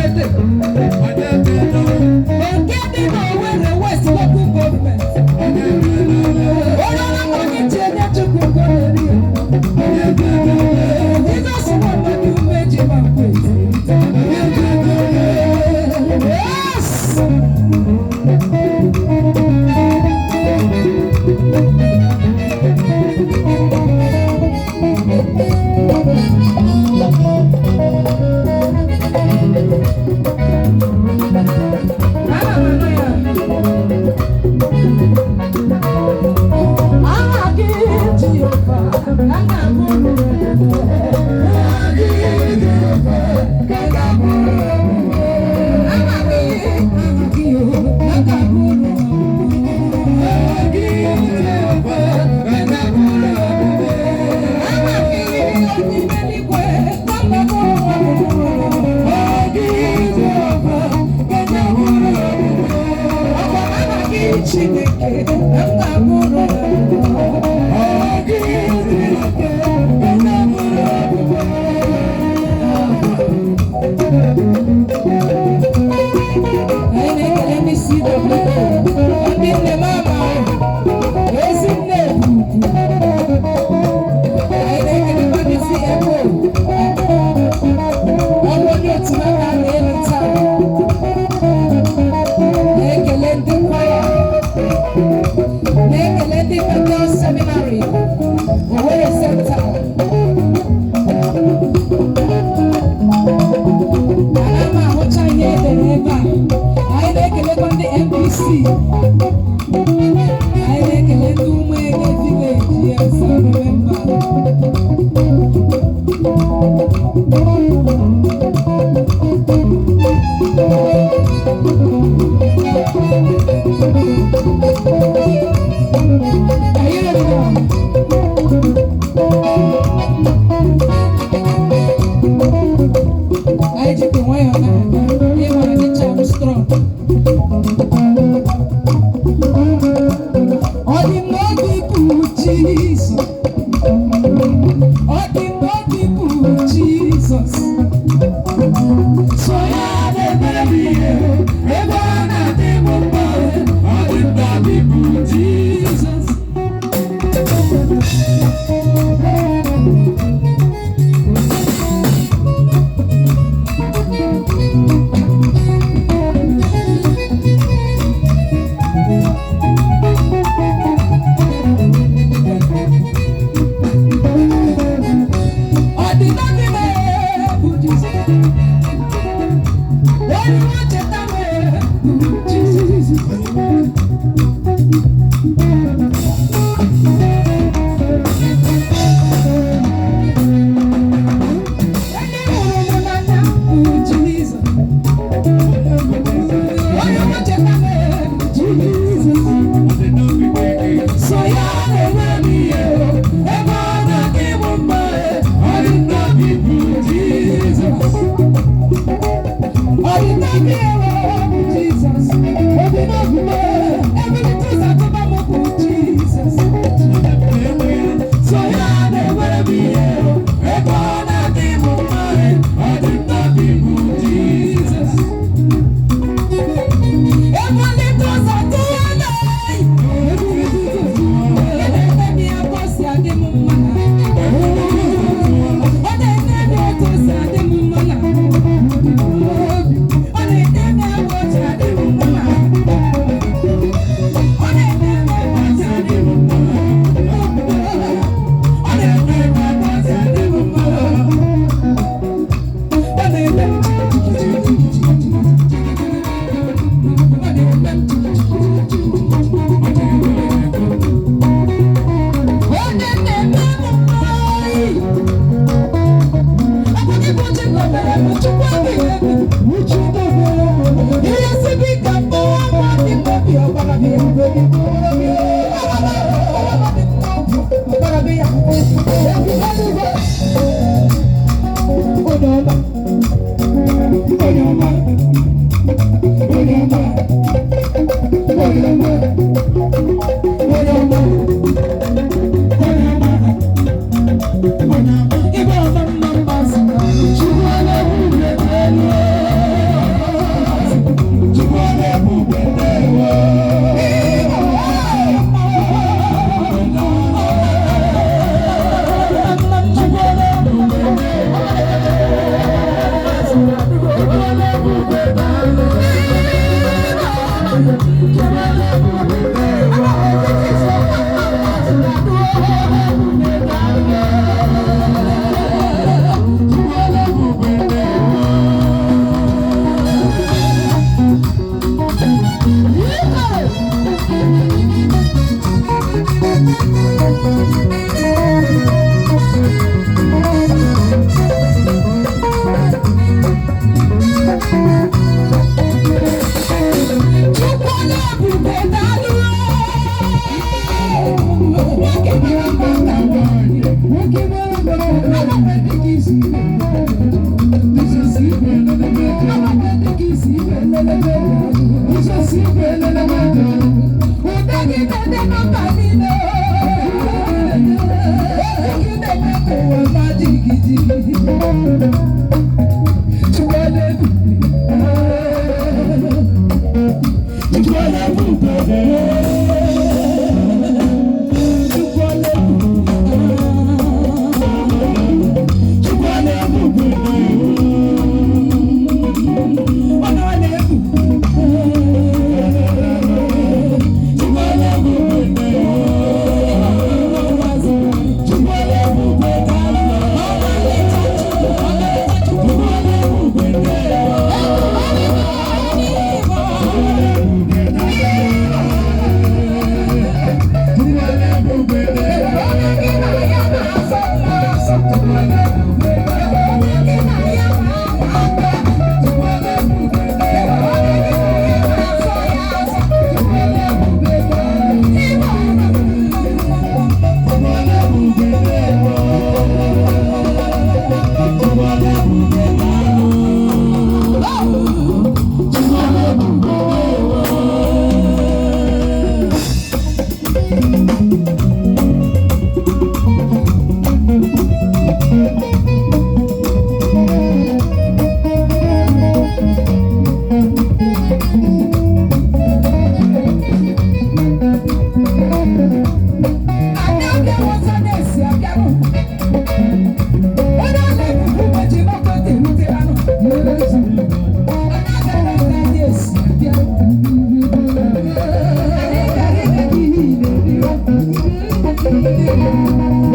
Nekede nke dị n'Owerri West Local Government. Onye ọma onye ji enye Chukwu ngọzi. Jizọs nwa mmadụ ume ji ma nkwe. Yes! Ana m anụ ya. Aha gị Jehova, ka m ga-abụrụ. Aha gị Jehova, ka m ga-abụrụ. Aha gị, aha gị o, ka m ga-abụrụ. Aha gị Jehova, ka m ga-abụrụ. Aha gị onye eluigwe, ka m ga-abụrụ. Aha gị Jehova, ka m ga-abụrụ. Ọkwa aha gị Chineke, ka m ga-abụrụ. Aha gị Chineke, ka m ga-abụrụ. Anyị na-ekele ndị CWO, ndị nne m ama, ezi nne bụ ugwu. Anyị na-ekelekwa ndị CMO, ọ bụ onye otu ha na-arị elu taa. Na-ekele ndị kwaya, na-ekele ndị Bethel Seminary, Owerri Center. Ana m ahụcha ihe edere ebe a. Anyị na-ekelekwa ndị NPC. Anyị na-ekele ndị Ụmụeke Village. Yes, I remember. Are you ready now? Anyị jikwa nwayọọ na-aga ịma adịcha m strong. Ọ dị m n'obi bụ Jizọs. Ọ dị m n'obi bụ Jizọs. So ya na-emere m ihe ebe ọ na-adị m mma. Ọ dị m n'obi bụ Jizọs. Ọ dị n'obi m bụ Jizọs. Onye nwe cheta m bụ Jizọs. Onye hụrụ m n'anya bụ Jizọs. Onye nwe cheta m bụ Jizọs. So ya na-enwe m ihe ebe ọ na-adị m mma. Ọ dị n'obi bụ Jizọs. Ọ dị n'obi bụ Jizọs. Obi n'obi m ebili ụzọ atụba m bụ Jizọs. So ya na-enwere m ihe ebe ọ na-adị m mma. Ọ dị n'obi bụ Jizọs. Ebulite ụzọ tụwa m. Ị na-eme m ya ka o si adị m mma na. Ọ na-eme m otu o si adị m mma na. Ọ na-eme m ebe o si adị m mma na. Ọ na-eme m ebe o si adị m mma na. Ọ na-eme m ebe o si adị m mma. Ọ na-eme m. Ọ na-eme m. Onye na-eme m mma. Ọ bụ gị bụ Chinobere m, Chukwu adịghị ebi. Ihe siri ike mkpọwa nwa dị m obi ọbara gị. Ọbara gị ya. Eluigwe. Onye ọma. Onye ọma. Onye ọma. Onye ọma. Onye ọma. Onye ọma. Onye ọma. Ibe ọma mma mma si na Chukwu. Ụda gị na-ede na mba niile. Okwu gị na-eme ka ụwa maa jigiji. Chukwu na-ebube. Chukwu na-ebube. Chukwu na-ebube. Chukwu na-ebube. Ọ na-ebube. Chukwu na-ebube. Chukwu na-ebube. Chukwu na-ebube.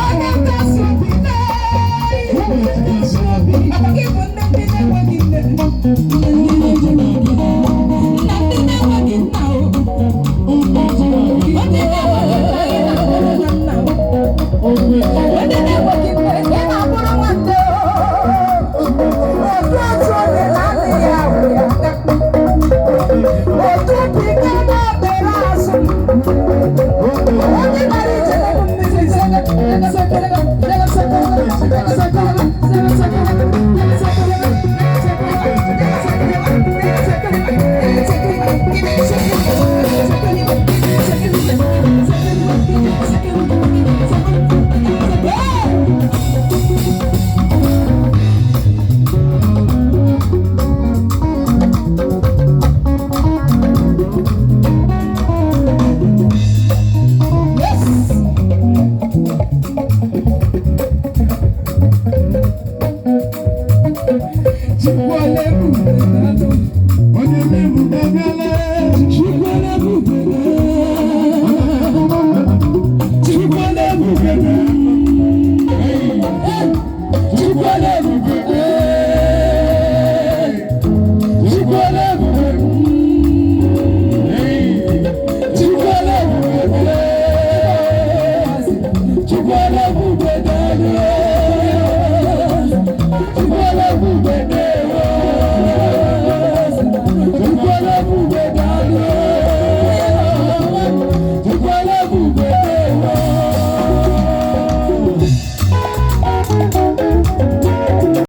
Onye ntasị obi.